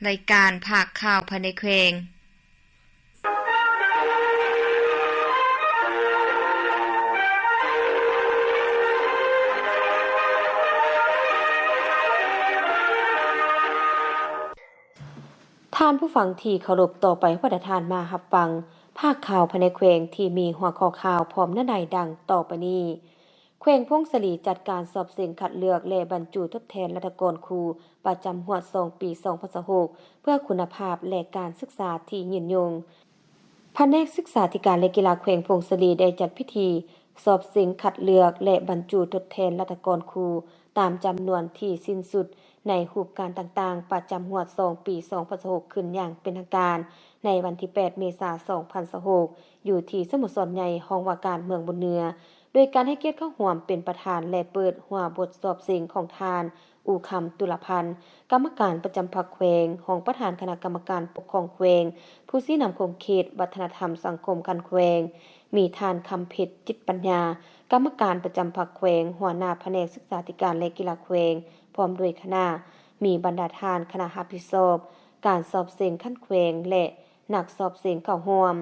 ລາຍການພາກຂ່າວພາຍໃນແຂວງ. ທ່ານຜູ້ຟັງທີ່ເຄົາລົບ, ຕໍ່ໄປຂໍໃຫ້ທ່ານມາຮັບຟັງພາກຂ່າວພາຍໃນແຂວງທີ່ມີຫົວຂໍ້ຂ່າວພ້ອມເນື້ອໃນດັ່ງຕໍ່ໄປນີ້. ແຂວງຜົ້ງສາລີຈັດການສອບເສັງຄັດເລືອກ ແລະ ບັນຈຸທົດແທນລັດຖະກອນຄູປະຈຳຮວດສອງປີສອງພັນຊາວຫົກ ເພື່ອຄຸນນະພາບ ແລະ ການສຶກສາທີ່ຍືນຍົງ. ພະແນກສຶກສາທິການ ແລະ ກິລາແຂວງຜົ້ງສາລີໄດ້ຈັດພິທີສອບເສັງຄັດເລືອກ ແລະ ບັນຈຸທົດແທນລັດຖະກອນຄູຕາມຈຳນວນທີ່ສິ້ນສຸດໃນຮູບການຕ່າງໆ ປະຈຳຮວດສອງປີສອງພັນຊາວຫົກ ຂຶ້ນຢ່າງເປັນທາງການໃນວັນທີແປດ ເມສາ ສອງພັນຊາວຫົກ ຢູ່ທີ່ສະໂມສອນໃຫຍ່ຫ້ອງວ່າການເມືອງບົນເໜືອ ໂດຍການໃຫ້ກຽດເຂົ້າຮ່ວມເປັນປະທານ ແລະ ເປີດຫົວບົດສອບເສັງຂອງທ່ານ ອູຄຳ ຕຸລະພັນ ກຳມະການປະຈຳພັກແຂວງ, ຮອງປະທານຄະນະກຳມະການປົກຄອງແຂວງ, ຜູ້ຊີ້ນຳຂົງເຂດວັດທະນະທຳສັງຄົມຂັ້ນແຂວງ, ມີທ່ານ ຄຳເພັດ ຈິດປັນຍາ ກຳມະການປະຈຳພັກແຂວງ, ຫົວໜ້າພະແນກສຶກສາທິການ ແລະ ກິລາແຂວງ ພ້ອມດ້ວຍຄະນະ, ມີບັນດາທ່ານຄະນະຮັບຜິດຊອບການສອບເສັງຂັ້ນແຂວງ ແລະ ນັກສອບເສັງເຂົ້າຮ່ວມ.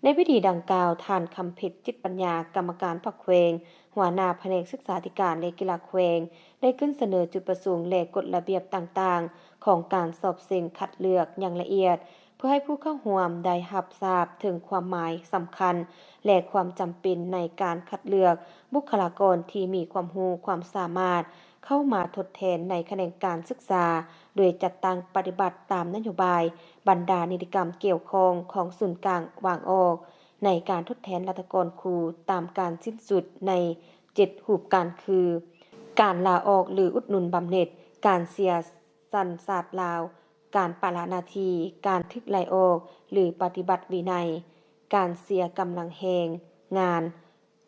ໃນພິທີດັ່ງກ່າວ, ທ່ານ ຄຳເພັດ ຈິດປັນຍາ ກຳມະການພັກແຂວງ, ຫົວໜ້າພະແນກສຶກສາທິການ ແລະ ກິລາແຂວງ ໄດ້ຂຶ້ນສະເໜີຈຸດປະສົງ ແລະ ກົດລະບຽບຕ່າງໆຂອງການສອບເສັງຄັດເລືອກຢ່າງລະອຽດ ເພື່ອໃຫ້ຜູ້ເຂົ້າຮ່ວມໄດ້ຮັບຊາບເຖິງຄວາມໝາຍສຳຄັນ ແລະ ຄວາມຈຳເປັນໃນການຄັດເລືອກບຸກຄະລາກອນທີ່ມີຄວາມຮູ້ຄວາມສາມາດເຂົ້າມາທົດແທນໃນຂະແໜງການສຶກສາ ໂດຍຈັດຕັ້ງປະຕິບັດຕາມນະໂຍບາຍບັນດານິຕິກຳກ່ຽວຂ້ອງຂອງສູນກາງວາງອອກ ໃນການທົດແທນລັດຖະກອນຄູຕາມການສິ້ນສຸດໃນເຈັດຮູບການຄື ການລາອອກ ຫຼື ອຸດໜູນບຳເໜັດ, ການເສຍສັນຊາດລາວ, ການປະລະໜ້າທີ່, ການຖືກໄລ່ອອກ ຫຼື ປະຕິບັດວິໄນ, ການເສຍກຳລັງແຮງງານ,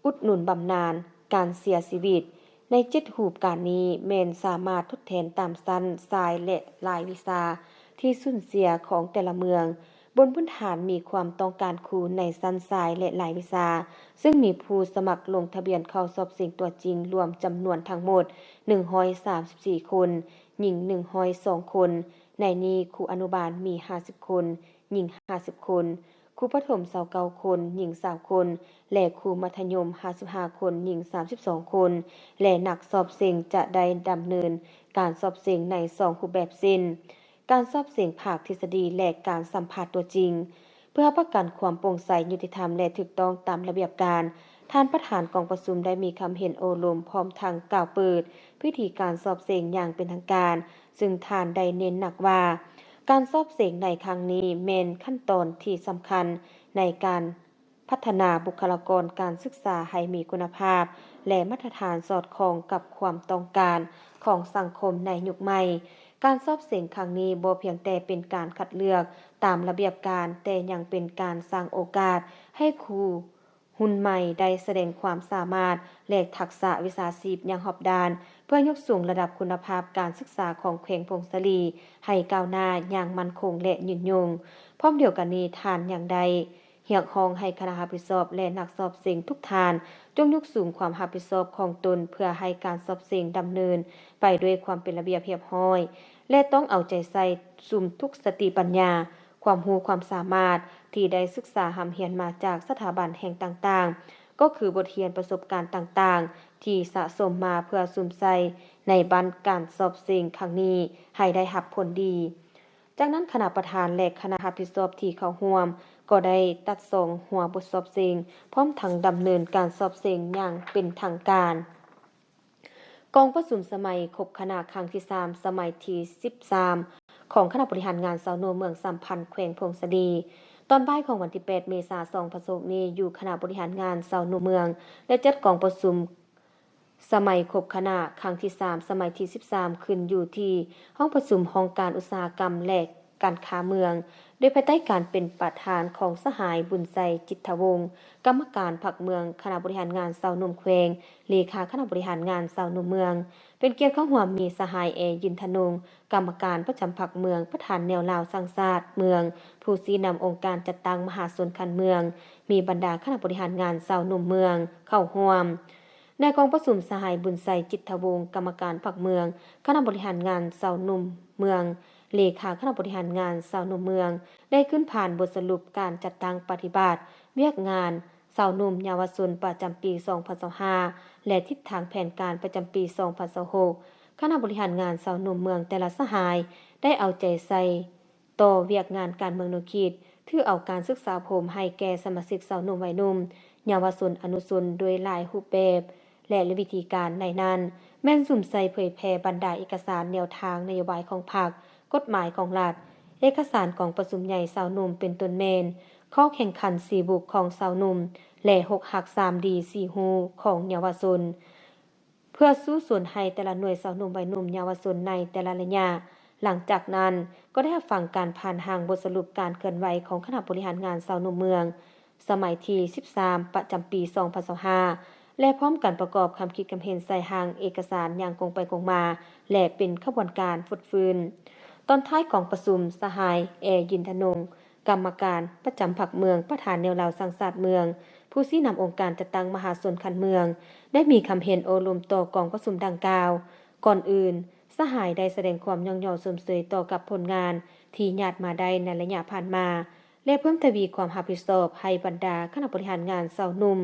ອຸດໜູນບຳນານການເສຍຊີວິດ. ໃນເຈັດຮູບການນີ້ແມ່ນສາມາດທົດແທນຕາມຊັ້ນຊາຍ ແລະ ລາຍວິຊາທີ່ສູນເສຍຂອງແຕ່ລະເມືອງ ບົນພື້ນຖານມີຄວາມຕ້ອງການຄູໃນຊັ້ນຊາຍ ແລະ ລາຍວິຊາ, ເຊິ່ງມີຜູ້ສະໝັກລົງທະບຽນເຂົ້າສອບເສັງຕົວຈິງລວມຈຳນວນທັງໝົດໜຶ່ງຮ້ອຍສາມສິບສີ່ຄົນ, ຍິງໜຶ່ງຮ້ອຍສອງຄົນ, ໃນນີ້ຄູອະນຸບານມີຫ້າສິບຄົນ, ຍິງຫ້າສິບຄົນ, ຄູປະຖົມຊາວເກົ້າຄົນ, ຍິງຊາວຄົນ ແລະ ຄູມັດທະຍົມຫ້າສິບຫ້າຄົນ, ຍິງສາມສິບສອງຄົນ ແລະ ນັກສອບເສັງຈະໄດ້ດຳເນີນການສອບເສັງໃນສອງຮູບແບບເຊັ່ນ ການສອບເສັງພາກທິດສະດີ ແລະ ການສຳພາດຕົວຈິງ. ເພື່ອຮັບປະກັນຄວາມໂປ່ງໃສ, ຍຸຕິທຳ ແລະ ຖືກຕ້ອງຕາມລະບຽບການ, ທ່ານປະທານກອງປະຊຸມໄດ້ມີຄຳເຫັນໂອ້ລົມ ພ້ອມທັງກ່າວເປີດພິທີການສອບເສັງຢ່າງເປັນທາງການ, ເຊິ່ງທ່ານໄດ້ເນັ້ນໜັກວ່າ ການສອບເສັງໃນຄັ້ງນີ້ແມ່ນຂັ້ນຕອນທີ່ສຳຄັນໃນການພັດທະນາບຸກຄະລາກອນການສຶກສາໃຫ້ມີຄຸນນະພາບ ແລະ ມາດຕະຖານສອດຄ່ອງກັບຄວາມຕ້ອງການຂອງສັງຄົມໃນຍຸກໃໝ່. ການສອບເສັງຄັ້ງນີ້ບໍ່ພຽງແຕ່ເປັນການຄັດເລືອກຕາມລະບຽບການ, ແຕ່ຍັງເປັນການສ້າງໂອກາດໃຫ້ຄູ ຮຸ່ນໃໝ່ໄດ້ສະແດງຄວາມສາມາດ ແລະ ທັກສະວິຊາຊີບຢ່າງຮອບດ້ານ ເພື່ອຍົກສູງລະດັບຄຸນນະພາບການສຶກສາຂອງແຂວງຜົ້ງສາລີໃຫ້ກ້າວໜ້າຢ່າງໝັ້ນຄົງ ແລະ ຍືນຍົງ. ພ້ອມດຽວກັນນີ້, ທ່ານຍັງໄດ້ຮຽກຮ້ອງໃຫ້ຄະນະຮັບຜິດຊອບ ແລະ ນັກສອບເສັງທຸກທ່ານ ຈົ່ງຍົກສູງຄວາມຮັບຜິດຊອບຂອງຕົນ ເພື່ອໃຫ້ການສອບເສັງດຳເນີນໄປດ້ວຍຄວາມເປັນລະບຽບຮຽບຮ້ອຍ ແລະ ຕ້ອງເອົາໃຈໃສ່ສຸມທຸກສະຕິປັນຍາ, ຄວາມຮູ້ຄວາມສາມາດທີ່ໄດ້ສຶກສາຮ່ຳຮຽນມາຈາກສະຖາບັນແຫ່ງຕ່າງໆ, ກໍຄືບົດຮຽນປະສົບການຕ່າງໆທີ່ສະສົມມາເພື່ອສຸມໃສ່ໃນບັ້ນການສອບເສັງຄັ້ງນີ້ໃຫ້ໄດ້ຮັບຜົນດີ. ຈາກນັ້ນ, ຄະນະປະທານ ແລະ ຄະນະຮັບຜິດຊອບທີ່ເຂົ້າຮ່ວມກໍໄດ້ຕັດຊອງຫົວບົດສອບເສັງ, ພ້ອມທັງດຳເນີນການສອບເສັງຢ່າງເປັນທາງການ. ກອງປະຊຸມສະໄໝຄົບຄະນະຄັ້ງທີສາມ ສະໄໝທີສິບສາມ ຂອງຄະນະບໍລິຫານງານຊາວໜຸ່ມເມືອງສາມພັນ ແຂວງຜົ້ງສາລີ ຕອນບ່າຍຂອງວັນທີແປດ ເມສາ ສອງພັນຊາວຫົກນີ້ ຢູ່ຄະນະບໍລິຫານງານຊາວໜຸ່ມເມືອງ ໄດ້ຈັດກອງປະຊຸມສະໄໝຄົບຄະນະຄັ້ງທີສາມ ສະໄໝທີສິບສາມ ຂຶ້ນຢູ່ທີ່ຫ້ອງປະຊຸມຫ້ອງການອຸດສາຫະກຳ ແລະ ການຄ້າເມືອງ ໂດຍພາຍໃຕ້ການເປັນປະທານຂອງສະຫາຍ ບຸນໄຊ ຈິດທະວົງ ກຳມະການພັກເມືອງ, ຄະນະບໍລິຫານງານຊາວໜຸ່ມແຂວງ, ເລຂາຄະນະບໍລິຫານງານຊາວໜຸ່ມເມືອງ. ເປັນກຽດເຂົ້າຮ່ວມມີສະຫາຍ ແອ ຢິນທະນົງ ກຳມະການປະຈຳພັກເມືອງ, ປະທານແນວລາວສ້າງຊາດເມືອງ, ຜູ້ຊີ້ນຳອົງການຈັດຕັ້ງມະຫາຊົນຂັ້ນເມືອງ, ມີບັນດາຄະນະບໍລິຫານງານຊາວໜຸ່ມເມືອງເຂົ້າຮ່ວມ. ໃນກອງປະຊຸມ, ສະຫາຍ ບຸນໄຊ ຈິດທະວົງ ກຳມະການພັກເມືອງ, ຄະນະບໍລິຫານງານຊາວໜຸ່ມເມືອງ, ເລຂາຄະນະບໍລິຫານງານຊາວໜຸ່ມເມືອງ ໄດ້ຂຶ້ນຜ່ານບົດສະຫຼຸບການຈັດຕັ້ງປະຕິບັດວຽກງານຊາວໜຸ່ມເຍົາວະຊົນປະຈຳປີສອງພັນຊາວຫ້າ ແລະ ທິດທາງແຜນການປະຈຳປີສອງພັນຊາວຫົກ. ຄະນະບໍລິຫານງານຊາວໜຸ່ມເມືອງແຕ່ລະສະຫາຍ ໄດ້ເອົາໃຈໃສ່ຕໍ່ວຽກງານການເມືອງແນວຄິດ, ຖືເອົາການສຶກສາອົບຮົມໃຫ້ແກ່ສະມາຊິກຊາວໜຸ່ມ, ໄວໜຸ່ມ, ເຍົາວະຊົນ, ອະນຸຊົນ ໂດຍຫຼາຍຮູບແບບ ແລະ ວິທີການ. ໃນນັ້ນ ແມ່ນສຸມໃສ່ເຜີຍແຜ່ບັນດາເອກະສານແນວທາງນະໂຍບາຍຂອງພັກ, ກົດໝາຍຂອງລັດ, ເອກະສານກອງປະຊຸມໃຫຍ່ຊາວໜຸ່ມ ເປັນຕົ້ນແມ່ນຂໍ້ແຂ່ງຂັນສີ່ບຸກຂອງຊາວໜຸ່ມ ແລະ ຫົກຮັກສາມດີສີ່ຮູ້ຂອງເຍົາວະຊົນ ເພື່ອສູ້ຊົນໃຫ້ແຕ່ລະໜ່ວຍຊາວໜຸ່ມ, ໄວໜຸ່ມ, ເຍົາວະຊົນໃນແຕ່ລະໄລຍະ. ຫຼັງຈາກນັ້ນກໍໄດ້ຮັບຟັງການຜ່ານຮ່າງບົດສະຫຼຸບການເຄື່ອນໄຫວຂອງຄະນະບໍລິຫານງານຊາວໜຸ່ມເມືອງ ສະໄໝທີສິບສາມ ປະຈຳປີສອງພັນຊາວຫ້າ ແລະ ພ້ອມກັນປະກອບຄຳຄິດຄຳເຫັນໃສ່ຮ່າງເອກະສານຢ່າງກົງໄປກົງມາ ແລະ ເປັນຂະບວນການຟົດຟື້ນ. ຕອນທ້າຍກອງປະຊຸມ, ສະຫາຍ ແອ ຢິນທະນົງ ກຳມະການປະຈຳພັກເມືອງ, ປະທານແນວລາວສ້າງຊາດເມືອງ, ຜູ້ຊີ້ນຳອົງການຈັດຕັ້ງມະຫາຊົນຂັ້ນເມືອງ ໄດ້ມີຄຳເຫັນໂອ້ລົມຕໍ່ກອງປະຊຸມດັ່ງກ່າວ. ກ່ອນອື່ນ, ສະຫາຍໄດ້ສະແດງຄວາມຍ້ອງຍໍຊົມເຊີຍຕໍ່ກັບຜົນງານທີ່ຍາດມາໄດ້ໃນໄລຍະຜ່ານມາ ແລະ ເພີ່ມທະວີຄວາມຮັບຜິດຊອບໃຫ້ບັນດາຄະນະບໍລິຫານງານຊາວໜຸ່ມ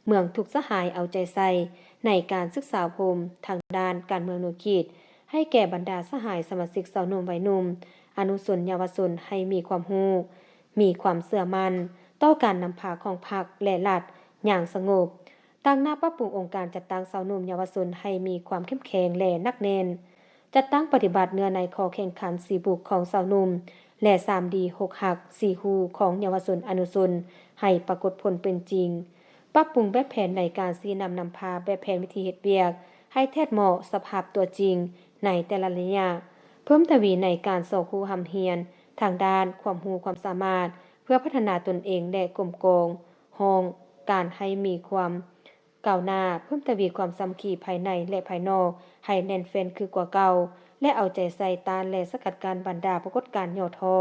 ເມືອງທຸກສະຫາຍເອົາໃຈໃສ່ໃນການສຶກສາອົບຮົມທາງດ້ານການເມືອງແນວຄິດ ໃຫ້ແກ່ບັນດາສະຫາຍສະມາຊິກຊາວໜຸ່ມ, ໄວໜຸ່ມ, ອະນຸຊົນ, ເຍົາວະຊົນ ໃຫ້ມີຄວາມຮູ້, ມີຄວາມເຊື່ອໝັ້ນຕໍ່ການນຳພາຂອງພັກ ແລະ ລັດຢ່າງສະຫງົບ, ຕາງໜ້າປັບປຸງອົງການຈັດຕັ້ງຊາວໜຸ່ມ, ເຍົາວະຊົນ ໃຫ້ມີຄວາມເຂັ້ມແຂງ ແລະ ໜັກແໜ້ນ, ຈັດຕັ້ງປະຕິບັດເນື້ອໃນຂໍ້ແຂ່ງຂັນສີ່ບຸກຂອງຊາວໜຸ່ມ ແລະ ສາມດີຫົກຮັກສີ່ຮູ້ຂອງເຍົາວະຊົນ, ອະນຸຊົນ ໃຫ້ປາກົດຜົນເປັນຈິງ, ປັບປຸງແບບແຜນໃນການຊີ້ນຳນຳພາແບບແຜນວິທີເຮັດວຽກໃຫ້ແທດເໝາະສະພາບຕົວຈິງໃນແຕ່ລະໄລຍະ, ເພີ່ມທະວີໃນການຊອກຮູ້ຮ່ຳຮຽນທາງດ້ານຄວາມຮູ້ຄວາມສາມາດ ເພື່ອພັດທະນາຕົນເອງ ແລະ ກົມກອງຫ້ອງການໃຫ້ມີຄວາມກ້າວໜ້າ, ເພີ່ມທະວີຄວາມສາມັກຄີພາຍໃນ ແລະ ພາຍນອກໃຫ້ແໜ້ນແຟ້ນຄືກວ່າເກົ່າ ແລະ ເອົາໃຈໃສ່ຕ້ານ ແລະ ສະກັດກັ້ນບັນດາປາກົດການຫຍໍ້ທໍ້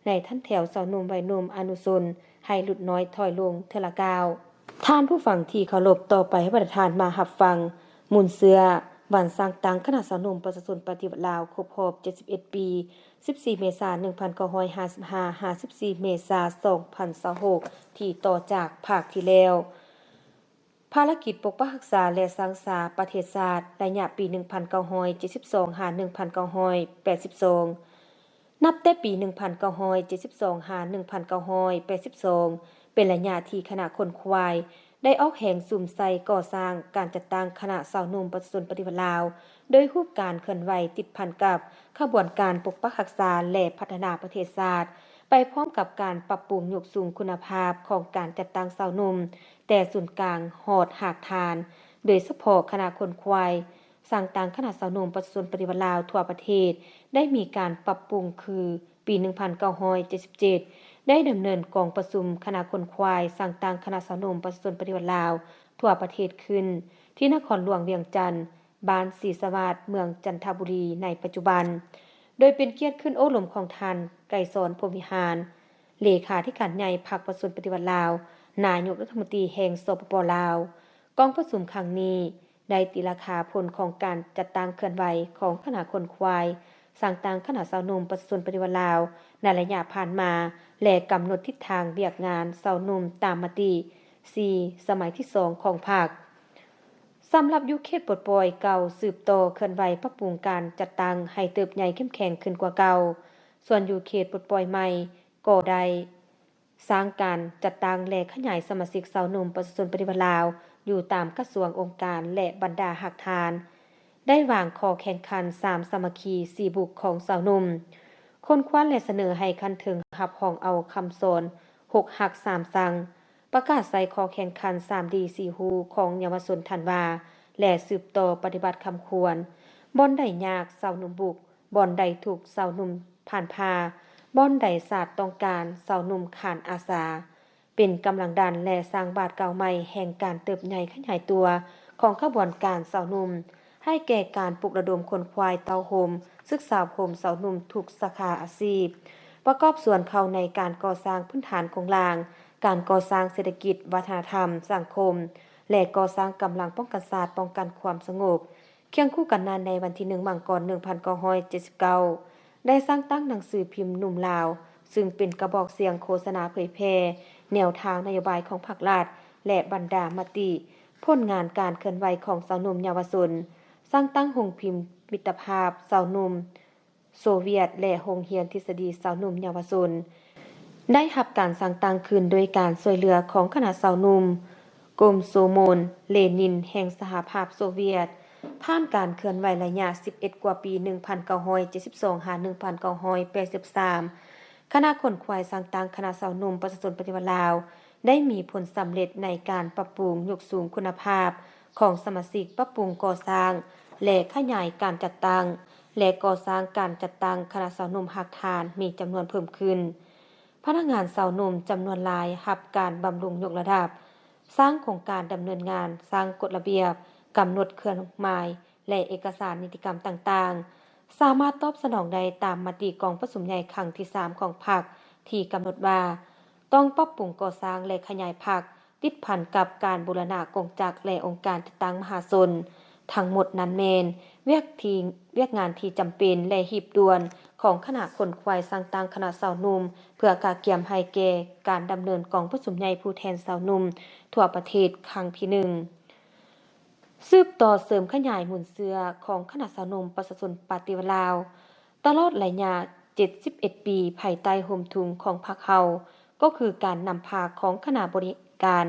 ໃນຖັນແຖວຊາວໜຸ່ມ, ໄວໜຸ່ມ, ອະນຸຊົນ ໃຫ້ຫຼຸດນ້ອຍຖອຍລົງເທື່ອລະກ້າວ. ທ່ານຜູ້ຟັງທີ່ເຄົາລົບ, ຕໍ່ໄປໃຫ້ບັນດາທ່ານມາຮັບຟັງມູນເຊື້ອວັນສ້າງຕັ້ງຄະນະຊາວໜຸ່ມປະຊາຊົນປະຕິວັດລາວຄົບຮອບເຈັດສິບເອັດປີ, ສິບສີ່ ເມສາ ໜຶ່ງພັນເກົ້າຮ້ອຍຫ້າສິບຫ້າ ຫາ ສິບສີ່ ເມສາ ສອງພັນຊາວຫົກ ທີ່ຕໍ່ຈາກພາກທີ່ແລ້ວ. ພາລະກິດປົກປັກຮັກສາ ແລະ ສ້າງສາປະເທດຊາດ ໄລຍະປີໜຶ່ງພັນເກົ້າຮ້ອຍເຈັດສິບສອງ ຫາ ໜຶ່ງພັນເກົ້າຮ້ອຍແປດສິບສອງ. ນັບແຕ່ປີໜຶ່ງພັນເກົ້າຮ້ອຍເຈັດສິບສອງ ຫາ ໜຶ່ງພັນເກົ້າຮ້ອຍແປດສິບສອງ ເປັນໄລຍະທີ່ຄະນະຂົນຂວາຍໄດ້ອອກແຮງສຸມໃສ່ກໍ່ສ້າງການຈັດຕັ້ງຄະນະຊາວໜຸ່ມປະຊາຊົນປະຕິວັດລາວ ໂດຍຮູບການເຄື່ອນໄຫວຕິດພັນກັບຂະບວນການປົກປັກຮັກສາ ແລະ ພັດທະນາປະເທດຊາດ ໄປພ້ອມກັບການປັບປຸງຍົກສູງຄຸນນະພາບຂອງການຈັດຕັ້ງຊາວໜຸ່ມ ແຕ່ສູນກາງຮອດຮາກຖານ, ໂດຍສະເພາະຄະນະຂົນຂວາຍສ້າງຕັ້ງຄະນະຊາວໜຸ່ມປະຊາຊົນປະຕິວັດລາວທົ່ວປະເທດ ໄດ້ມີການປັບປຸງຄື ປີໜຶ່ງພັນເກົ້າຮ້ອຍເຈັດສິບເຈັດ ໄດ້ດຳເນີນກອງປະຊຸມຄະນະຂົນຂວາຍສ້າງຕັ້ງຄະນະຊາວໜຸ່ມປະຊາຊົນປະຕິວັດລາວທົ່ວປະເທດຂຶ້ນ ທີ່ນະຄອນຫຼວງວຽງຈັນ, ບ້ານສີສະຫວາດ, ເມືອງຈັນທະບູລີ ໃນປັດຈຸບັນ, ໂດຍເປັນກຽດຂຶ້ນໂອ້ລົມຂອງທ່ານ ໄກສອນ ພົມວິຫານ ເລຂາທິການໃຫຍ່ພັກປະຊາຊົນປະຕິວັດລາວ, ນາຍົກລັດຖະມົນຕີແຫ່ງ ສປປ ລາວ. ກອງປະຊຸມຄັ້ງນີ້ ໄດ້ຕີລາຄາຜົນຂອງການຈັດຕັ້ງເຄື່ອນໄຫວຂອງຄະນະຂົນຂວາຍສ້າງຕັ້ງຄະນະຊາວໜຸ່ມປະຊາຊົນປະຕິວັດລາວໃນໄລຍະຜ່ານມາ ແລະ ກຳນົດທິດທາງວຽກງານຊາວໜຸ່ມຕາມມະຕິ ສີ່ ສະໄໝທີສອງຂອງພັກ. ສຳລັບຢູ່ເຂດປົດປ່ອຍເກົ່າ ສືບຕໍ່ເຄື່ອນໄຫວປັບປຸງການຈັດຕັ້ງໃຫ້ເຕີບໃຫຍ່ເຂັ້ມແຂງຂຶ້ນກວ່າເກົ່າ, ສ່ວນຢູ່ເຂດປົດປ່ອຍໃໝ່ກໍໄດ້ ສ້າງການຈັດຕັ້ງ ແລະ ຂະຫຍາຍສະມາຊິກຊາວໜຸ່ມປະຊາຊົນປະຕິວັດລາວ ຢູ່ຕາມກະຊວງ, ອົງການ ແລະ ບັນດາຮາກຖານ, ໄດ້ວາງຂໍ້ແຂ່ງຂັນສາມສາມັກຄີສີ່ບຸກຂອງຊາວໜຸ່ມ, ຄົ້ນຄວ້າ ແລະ ສະເໜີໃຫ້ຂັ້ນເທິງຮັບຮອງເອົາຄຳສອນຫົກຮັກສາມຊັງ, ປະກາດໃຊ້ຂໍ້ແຂ່ງຂັນສາມດີສີ່ຮູ້ຂອງເຍົາວະຊົນທັນວາ ແລະ ສືບຕໍ່ປະຕິບັດຄຳຂວັນ, ບ່ອນໃດຍາກຊາວໜຸ່ມບຸກ, ບ່ອນໃດທຸກຊາວໜຸ່ມ ຜ່ານຜ່າ, ບ່ອນໃດຊາດຕ້ອງການຊາວໜຸ່ມຂານອາສາ ເປັນກຳລັງດັນ ແລະ ສ້າງບາດກ້າວໃໝ່ແຫ່ງການເຕີບໃຫຍ່ຂະຫຍາຍຕົວຂອງຂະບວນການຊາວໜຸ່ມ ໃຫ້ແກ່ການປຸກລະດົມຂົນຂວາຍເຕົ້າໂຮມ, ສຶກສາອົບຮົມຊາວໜຸ່ມທຸກສາຂາອາຊີບ, ປະກອບສ່ວນເຂົ້າໃນການກໍ່ສ້າງພື້ນຖານໂຄງລ່າງ, ການກໍ່ສ້າງເສດຖະກິດ, ວັດທະນະທຳ, ສັງຄົມ ແລະ ກໍ່ສ້າງກຳລັງປ້ອງກັນຊາດ, ປ້ອງກັນຄວາມສະຫງົບ. ຄຽງຄູ່ກັນນັ້ນ, ໃນວັນທີໜຶ່ງ ມັງກອນ ໜຶ່ງພັນເກົ້າຮ້ອຍເຈັດສິບເກົ້າ, ໄດ້ສ້າງຕັ້ງໜັງສືພິມໜຸ່ມລາວ, ຊຶ່ງເປັນກະບອກສຽງໂຄສະນາເຜີຍແຜ່ແນວທາງນະໂຍບາຍຂອງພັກລັດ ແລະ ບັນດາມະຕິຜົນງານການເຄື່ອນໄຫວຂອງຊາວໜຸ່ມເຍົາວະຊົນ, ສ້າງຕັ້ງໂຮງພິມມິດຕະພາບຊາວໜຸ່ມໂຊວຽດ ແລະ ໂຮງຮຽນທິດສະດີຊາວໜຸ່ມເຍົາວະຊົນ. ໄດ້ຮັບການສ້າງຕັ້ງຂຶ້ນໂດຍການຊ່ວຍເຫຼືອຂອງຄະນະຊາວໜຸ່ມ ກົມໂຊໂມນເລນິນແຫ່ງສະຫະພາບໂຊວຽດ, ຜ່ານການເຄື່ອນໄຫວໄລຍະສິບເອັດກວ່າປີ ໜຶ່ງພັນເກົ້າຮ້ອຍເຈັດສິບສອງ ຫາ ໜຶ່ງພັນເກົ້າຮ້ອຍແປດສິບສາມ, ຄະນະຂົນຂວາຍສ້າງຕັ້ງຄະນະຊາວໜຸ່ມປະຊາຊົນປະຕິວັດລາວ ໄດ້ມີຜົນສຳເລັດໃນການປັບປຸງຍົກສູງຄຸນນະພາບຂອງສະມາຊິກ, ປັບປຸງກໍ່ສ້າງ ແລະ ຂະຫຍາຍການຈັດຕັ້ງ ແລະ ກໍ່ສ້າງການຈັດຕັ້ງຄະນະຊາວໜຸ່ມຮາກຖານມີຈຳນວນເພີ່ມຂຶ້ນ. ພະນັກງານຊາວໜຸ່ມຈຳນວນຫຼາຍຮັບການບຳລຸງຍົກລະດັບ, ສ້າງໂຄງການດຳເນີນງານ, ສ້າງກົດລະບຽບ, ກຳນົດເຄື່ອນໝາຍ ແລະ ເອກະສານນິຕິກຳຕ່າງໆ ສາມາດຕອບສະໜອງໄດ້ຕາມມະຕິກອງປະຊຸມໃຫຍ່ຄັ້ງທີສາມຂອງພັກ ທີ່ກຳນົດວ່າ ຕ້ອງປັບປຸງກໍ່ສ້າງ ແລະ ຂະຫຍາຍພັກ ຕິດພັນກັບການບູລະນະກົງຈັກ ແລະ ອົງການຈັດຕັ້ງມະຫາຊົນ. ທັງໝົດນັ້ນແມ່ນວຽກທີ່, ວຽກງານທີ່ຈຳເປັນ ແລະ ຮີບດ່ວນຂອງຄະນະຂົນຂວາຍສ້າງຕັ້ງຄະນະຊາວໜຸ່ມ ເພື່ອກະກຽມໃຫ້ແກ່ການດຳເນີນກອງປະຊຸມໃຫຍ່ຜູ້ແທນຊາວໜຸ່ມທົ່ວປະເທດຄັ້ງທີໜຶ່ງ. ສືບຕໍ່ເສີມຂະຫຍາຍມູນເຊື້ອຂອງຄະນະຊາວໜຸ່ມປະຊາຊົນປະຕິວັດລາວ. ຕະຫຼອດໄລຍະເຈັດສິບເອັດປີ ພາຍໃຕ້ຮົ່ມທຸງຂອງພັກເຮົາ ກໍຄືການນຳພາຂອງຄະນະບໍລິການ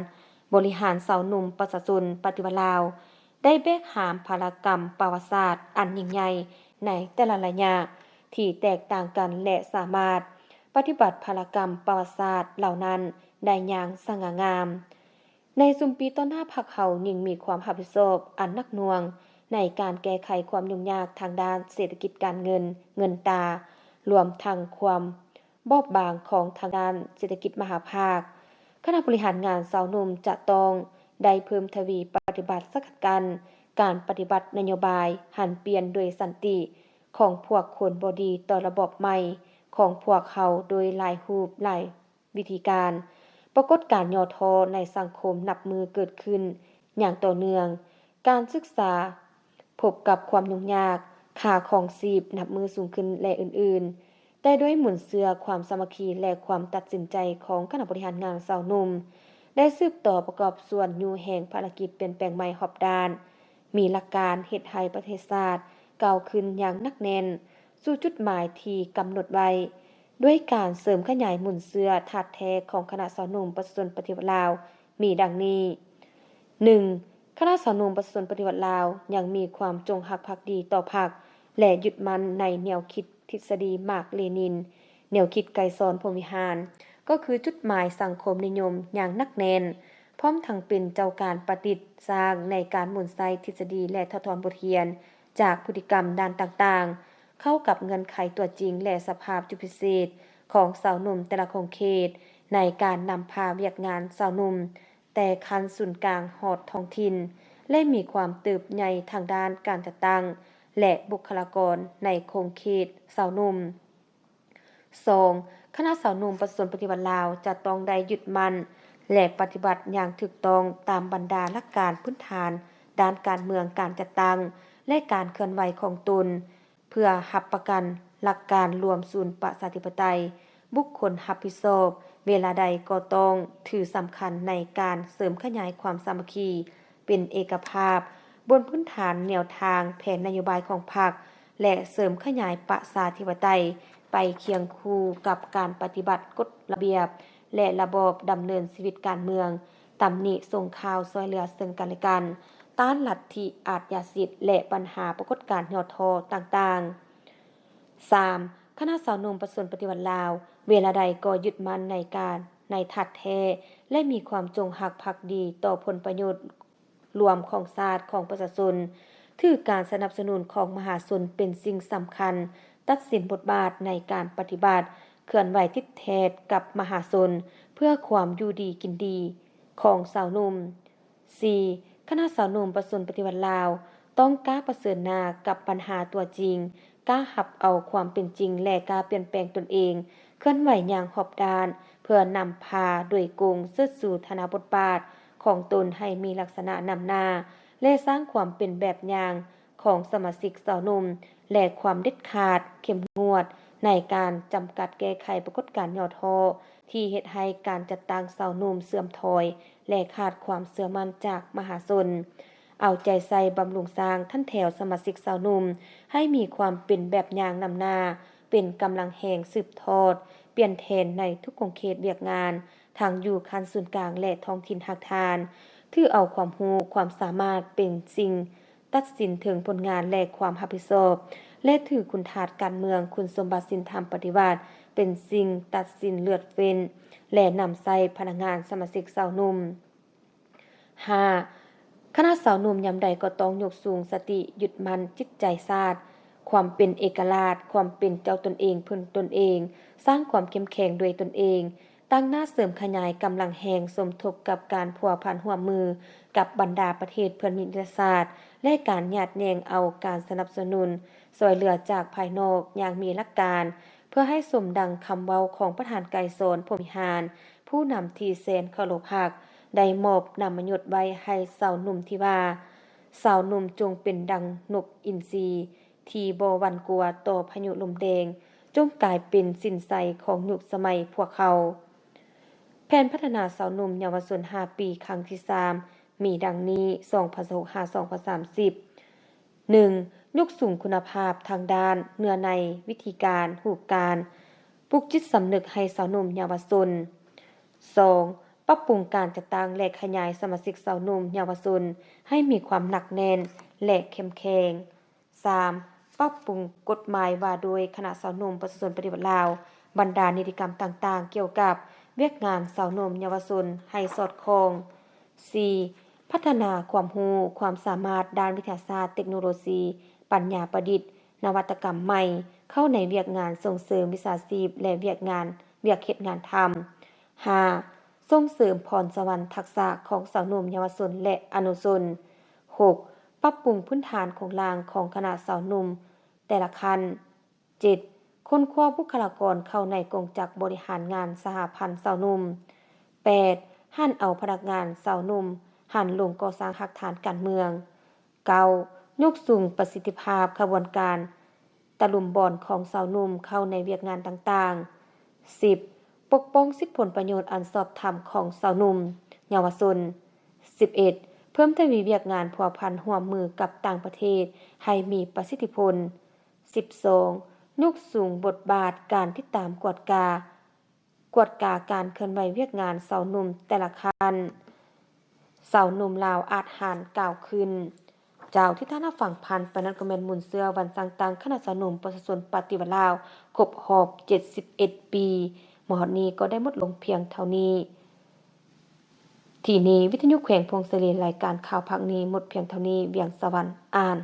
ບໍລິຫານຊາວໜຸ່ມປະຊາຊົນປະຕິວັດລາວ ໄດ້ແບກຫາມພາລະກຳປະຫວັດສາດອັນຍິ່ງໃຫຍ່ໃນແຕ່ລະໄລຍະທີ່ແຕກຕ່າງກັນ ແລະ ສາມາດປະຕິບັດພາລະກຳປະຫວັດສາດເຫຼົ່ານັ້ນໄດ້ຢ່າງສະຫງ່າງາມ. ໃນຊຸມປີຕໍ່ໜ້າ ພັກເຮົາຍິ່ງມີຄວາມຮັບຜິດຊອບອັນໜັກໜ່ວງໃນການແກ້ໄຂຄວາມຫຍຸ້ງຍາກທາງດ້ານເສດຖະກິດການເງິນ, ເງິນຕາ, ລວມທັງຄວາມບອບບາງຂອງທາງດ້ານເສດຖະກິດມະຫາພາກ. ຄະນະບໍລິຫານງານຊາວໜຸ່ມຈະຕ້ອງໄດ້ເພີ່ມທະວີປະຕິບັດສະກັດກັ້ນການປະຕິບັດນະໂຍບາຍຫັນປ່ຽນໂດຍສັນຕິຂອງພວກຄົນບໍ່ດີຕໍ່ລະບອບໃໝ່ຂອງພວກເຮົາໂດຍຫຼາຍຮູບຫຼາຍ ວິທີການ. ປາກົດການຫຍໍ້ທໍ້ໃນສັງຄົມນັບມື້ເກີດຂຶ້ນຢ່າງຕໍ່ເນື່ອງ. ການສຶກສາພົບກັບຄວາມຫຍຸ້ງຍາກ, ຄ່າຄອງຊີບນັບມື້ສູງຂຶ້ນ ແລະ ອື່ນໆ. ແຕ່ດ້ວຍມູນເຊື້ອຄວາມສາມັກຄີ ແລະ ຄວາມຕັດສິນໃຈຂອງຄະນະບໍລິຫານງານຊາວໜຸ່ມ ໄດ້ສືບຕໍ່ປະກອບສ່ວນຍູ້ແຮງພາລະກິດປ່ຽນແປງໃໝ່ຮອບດ້ານ, ມີຫຼັກການເຮັດໃຫ້ປະເທດຊາດກ້າວຂຶ້ນຢ່າງໜັກແໜ້ນສູ່ຈຸດໝາຍທີ່ກຳນົດໄວ້. ດ້ວຍການເສີມຂະຫຍາຍມູນເຊື້ອທາດແທ້ຂອງຄະນະຊາວໜຸ່ມປະຊາຊົນປະຕິວັດລາວ ມີດັ່ງນີ້: ໜຶ່ງ, ຄະນະຊາວໜຸ່ມປະຊາຊົນປະຕິວັດລາວຍັງມີຄວາມຈົງຮັກພັກດີຕໍ່ພັກ ແລະ ຍຶດໝັ້ນໃນແນວຄິດທິດສະດີມາກເລນິນ, ແນວຄິດໄກສອນ ພົມວິຫານ ກໍຄືຈຸດໝາຍສັງຄົມນິຍົມຢ່າງໜັກແໜ້ນ, ພ້ອມທັງເປັນເຈົ້າການປະດິດສ້າງໃນການໝູນໃຊ້ທິດສະດີ ແລະ ຖອດຖອນບົດຮຽນ ຈາກພຶດຕິກຳດ້ານຕ່າງໆ ເຂົ້າກັບເງື່ອນໄຂຕົວຈິງ ແລະ ສະພາບຈຸດພິເສດຂອງຊາວໜຸ່ມແຕ່ລະຂົງເຂດ ໃນການນຳພາວຽກງານຊາວໜຸ່ມ ແຕ່ຂັ້ນສູນກາງຮອດທ້ອງຖິ່ນ ແລະ ມີຄວາມເຕີບໃຫຍ່ທາງດ້ານການຈັດຕັ້ງ ແລະ ບຸກຄະລາກອນໃນຂົງເຂດຊາວໜຸ່ມ. ສອງ, ຄະນະຊາວໜຸ່ມປະຊາຊົນປະຕິວັດລາວ ຈະຕ້ອງໄດ້ຍຶດໝັ້ນ ແລະ ປະຕິບັດຢ່າງຖືກຕ້ອງຕາມບັນດາຫຼັກການພື້ນຖານດ້ານການເມືອງ, ການຈັດຕັ້ງ ແລະ ການເຄື່ອນໄຫວຂອງຕົນ ເພື່ອຮັບປະກັນຫຼັກການລວມສູນປະຊາທິປະໄຕ, ບຸກຄົນຮັບຜິດຊອບ ເວລາໃດກໍຕ້ອງຖືສຳຄັນໃນການເສີມຂະຫຍາຍຄວາມສາມັກຄີ ເປັນເອກະພາບ ບົນພື້ນຖານແນວທາງແຜນນະໂຍບາຍຂອງພັກ ແລະ ເສີມຂະຫຍາຍປະຊາທິປະໄຕໄປຄຽງຄູ່ກັບການປະຕິບັດກົດລະບຽບ ແລະ ລະບອບດຳເນີນຊີວິດການເມືອງ, ຕຳໜິສົ່ງຂ່າວຊ່ວຍເຫຼືອເຊິ່ງກັນແລະກັນ, ຕ້ານລັດທິອາດຍາສິດ ແລະ ບັນຫາປາກົດການຫຍໍ້ທໍ້ຕ່າງໆ. ສາມ, ຄະນະຊາວໜຸ່ມປະຊາຊົນປະຕິວັດລາວ ເວລາໃດກໍຍຶດໝັ້ນໃນການ, ໃນທາດແທ້ ແລະ ມີຄວາມຈົງຮັກພັກດີຕໍ່ຜົນປະໂຫຍດ ລວມຂອງຊາດ, ຂອງປະຊາຊົນ, ຖືການສະໜັບສະໜູນຂອງມະຫາຊົນເປັນສິ່ງສຳຄັນ, ຕັດສິນບົດບາດໃນການປະຕິບັດ, ເຄື່ອນໄຫວຕິດແທດກັບມະຫາຊົນ ເພື່ອຄວາມຢູ່ດີກິນດີຂອງຊາວໜຸ່ມ. ສີ່, ຄະນະຊາວໜຸ່ມປະຊາຊົນປະຕິວັດລາວ ຕ້ອງກ້າປະເຊີນໜ້າກັບບັນຫາຕົວຈິງ, ກ້າຮັບເອົາຄວາມເປັນຈິງ ແລະ ກ້າປ່ຽນແປງຕົນເອງ, ເຄື່ອນໄຫວຢ່າງຮອບດ້ານ ເພື່ອນຳພາໂດຍກົງເຊີດຊູຖານະບົດບາດຂອງຕົນໃຫ້ມີລັກສະນະນຳໜ້າ ແລະ ສ້າງຄວາມເປັນແບບຢ່າງຂອງສະມາຊິກຊາວໜຸ່ມ ແລະ ຄວາມເດັດຂາດ, ເຂັ້ມງວດ ໃນການຈຳກັດແກ້ໄຂປາກົດການຫຍໍ້ທໍ້ ທີ່ເຮັດໃຫ້ການຈັດຕັ້ງຊາວໜຸ່ມເສື່ອມຖອຍ ແລະ ຂາດຄວາມເຊື່ອໝັ້ນຈາກມະຫາຊົນ. ເອົາໃຈໃສ່ບຳລຸງສ້າງຖັນແຖວສະມາຊິກຊາວໜຸ່ມ ໃຫ້ມີຄວາມເປັນແບບຢ່າງນຳໜ້າ, ເປັນກຳລັງແຮງສືບທອດ, ປ່ຽນແທນໃນທຸກຂົງເຂດວຽກງານ, ທັງຢູ່ຂັ້ນສູນກາງ ແລະ ທ້ອງຖິ່ນຮາກຖານ. ຖືເອົາຄວາມຮູ້, ຄວາມສາມາດເປັນສິ່ງ ຕັດສິນເຖິງຜົນງານ ແລະ ຄວາມຮັບຜິດຊອບ ແລະ ຖືຄຸນທາດການເມືອງ, ຄຸນສົມບັດສິນທຳປະຕິວັດ ເປັນສິ່ງຕັດສິນເລືອກເຟ້ນ ແລະ ນຳໃຊ້ພະນັກງານສະມາຊິກຊາວໜຸ່ມ. ຫ້າ, ຄະນະຊາວໜຸ່ມຍາມໃດກໍຕ້ອງຍົກສູງສະຕິຍຶດໝັ້ນຈິດໃຈຊາດ, ຄວາມເປັນເອກະລາດ, ຄວາມເປັນເຈົ້າຕົນເອງ, ເພິ່ງຕົນເອງ, ສ້າງຄວາມເຂັ້ມແຂງດ້ວຍຕົນເອງ, ຕັ້ງໜ້າເສີມຂະຫຍາຍກຳລັງແຮງ ສົມທົບກັບການພົວພັນຮ່ວມມືກັບບັນດາປະເທດເພື່ອນມິດຕະສາດ ແລະ ການຍາດແຍ່ງເອົາການສະໜັບສະໜູນຊ່ວຍເຫຼືອຈາກພາຍນອກຢ່າງມີຫຼັກການ ເພື່ອໃຫ້ສົມດັ່ງຄຳເວົ້າຂອງປະທານໄກສອນ ພົມວິຫານ, ຜູ້ນຳທີ່ແສນເຄົາລົບຮັກ ໄດ້ມອບນາມມະຍົດໄວ້ໃຫ້ຊາວໜຸ່ມທີ່ວ່າ ຊາວໜຸ່ມຈົ່ງເປັນດັ່ງນົກອິນຊີ ທີ່ບໍ່ຫວັ່ນກົວຕໍ່ພາຍຸລົມແດງ, ຈົ່ງກາຍເປັນສິນໄຊຂອງຍຸກສະໄໝພວກເຮົາ. ແຜນພັດທະນາຊາວໜຸ່ມເຍົາວະຊົນຫ້າປີ ຄັ້ງທີສາມ ມີດັ່ງນີ້ ສອງພັນຊາວຫົກ ຫາ ສອງພັນສາມສິບ. ໜຶ່ງ, ຍົກສູງຄຸນນະພາບທາງດ້ານເນື້ອໃນ, ວິທີການ, ຮູບການ, ປຸກຈິດສຳນຶກໃຫ້ຊາວໜຸ່ມເຍົາວະຊົນ. ສອງ, ປັບປຸງການຈັດຕັ້ງ ແລະ ຂະຫຍາຍສະມາຊິກຊາວໜຸ່ມເຍົາວະຊົນໃຫ້ມີຄວາມໜັກແໜ້ນ ແລະ ເຂັ້ມແຂງ. ສາມ, ປັບປຸງກົດໝາຍວ່າດ້ວຍຄະນະຊາວໜຸ່ມປະຊາຊົນປະຕິວັດລາວ, ບັນດານິຕິກຳຕ່າງໆ ກ່ຽວກັບວຽກງານຊາວໜຸ່ມເຍົາວະຊົນໃຫ້ສອດຄ່ອງ. ສີ່, ພັດທະນາຄວາມຮູ້ຄວາມສາມາດດ້ານວິທະຍາສາດ, ເຕັກໂນໂລຊີ, ປັນຍາປະດິດ, ນະວັດຕະກຳໃໝ່ ເຂົ້າໃນວຽກງານສົ່ງເສີມວິຊາຊີບ ແລະ ວຽກງານ, ວຽກເຮັດງານທຳ. ຫ້າ, ສົ່ງເສີມພອນສະຫວັນທັກສະຂອງຊາວໜຸ່ມເຍົາວະຊົນ ແລະ ອະນຸຊົນ. ຫົກ, ປັບປຸງພື້ນຖານໂຄງລ່າງຂອງຄະນະຊາວໜຸ່ມແຕ່ລະຂັ້ນ. ເຈັດ, ຄົ້ນຄວ້າບຸກຄະລາກອນເຂົ້າໃນກົງຈັກບໍລິຫານງານສະຫະພັນຊາວໜຸ່ມ. ແປດ, ຫັນເອົາພະນັກງານຊາວໜຸ່ມຫັນລົງກໍ່ສ້າງຮາກຖານການເມືອງ. ເກົ້າ, ຍົກສູງປະສິດທິພາບຂະບວນການຕະລຸມບອນຂອງຊາວໜຸ່ມເຂົ້າໃນວຽກງານຕ່າງໆ. ສິບ, ປົກປ້ອງສິດຜົນປະໂຫຍດອັນຊອບທຳຂອງຊາວໜຸ່ມເຍົາວະຊົນ. ສິບເອັດ, ເພີ່ມທະວີວຽກງານພົວພັນຮ່ວມມືກັບຕ່າງປະເທດໃຫ້ມີປະສິດທິຜົນ. ສິບສອງ, ຍົກສູງບົດບາດການຕິດຕາມກວດກາ, ກວດກາການເຄື່ອນໄຫວວຽກງານຊາວໜຸ່ມແຕ່ລະຂັ້ນ. ຊາວໜຸ່ມລາວອາດຫານກ້າວຂຶ້ນ. ເຈົ້າ ທີ່ທ່ານຮັບຟັງຜ່ານໄປນັ້ນກໍແມ່ນມູນເຊື້ອວັນສ້າງຕັ້ງຄະນະຊາວໜຸ່ມປະຊາຊົນປະຕິວັດລາວ ຄົບຮອບເຈັດສິບເອັດປີ ມາຮອດນີ້ກໍໄດ້ໝົດລົງພຽງເທົ່ານີ້. ທີ່ນີ້ ວິທະຍຸແຂວງຜົ້ງສາລີ, ລາຍການຂ່າວພາກນີ້ໝົດພຽງເທົ່ານີ້. ວຽງສະຫວັນ ອ່ານ.